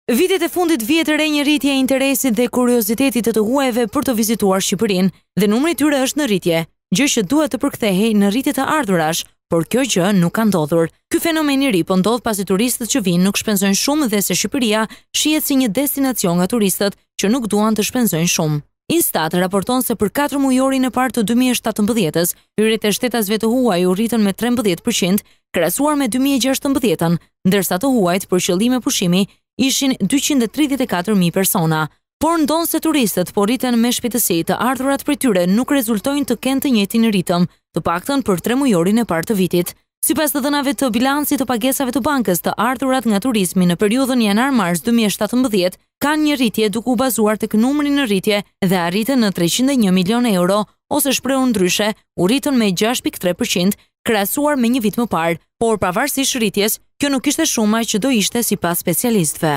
Vitet e fundit vihet re një rritje e interesit dhe kuriozitetit të të huajve për të vizituar Shqipërinë dhe numri i tyre është në rritje, gjë që duhet të përkthehej në rritje të ardhurash, por kjo gjë nuk ka ndodhur. Ky fenomen i ri po ndodh pasi turistët që vijnë nuk shpenzojnë shumë dhe se Shqipëria shihet si një destinacion nga turistët që nuk duan të shpenzojnë shumë. Instat raporton se për katërmujorin e parë të 2017-ës, hyrjet e shtetasve të huaj u rritën me 13% krahasuar me 2016-ën, ndërsa të huajt për qëllime pushimi ishin 234.000 persona. Por ndonëse turistët po rriten me shpejtësi, të ardhurat prej tyre nuk rezultojnë të kenë të njëjtin ritëm, të paktën për tremujorin e parë të vitit. Sipas të dhënave të bilancit të pagesave të bankës, të ardhurat nga turizmi në periudhën janar-mars 2017 kanë një rritje duke u bazuar tek numri në rritje dhe arritën në 301 milionë euro, ose shprehur ndryshe, u rritën me 6.3% krahasuar me një vit më parë. Por pavarësisht rritjes, kjo nuk ishte shuma që do ishte sipas specialistëve.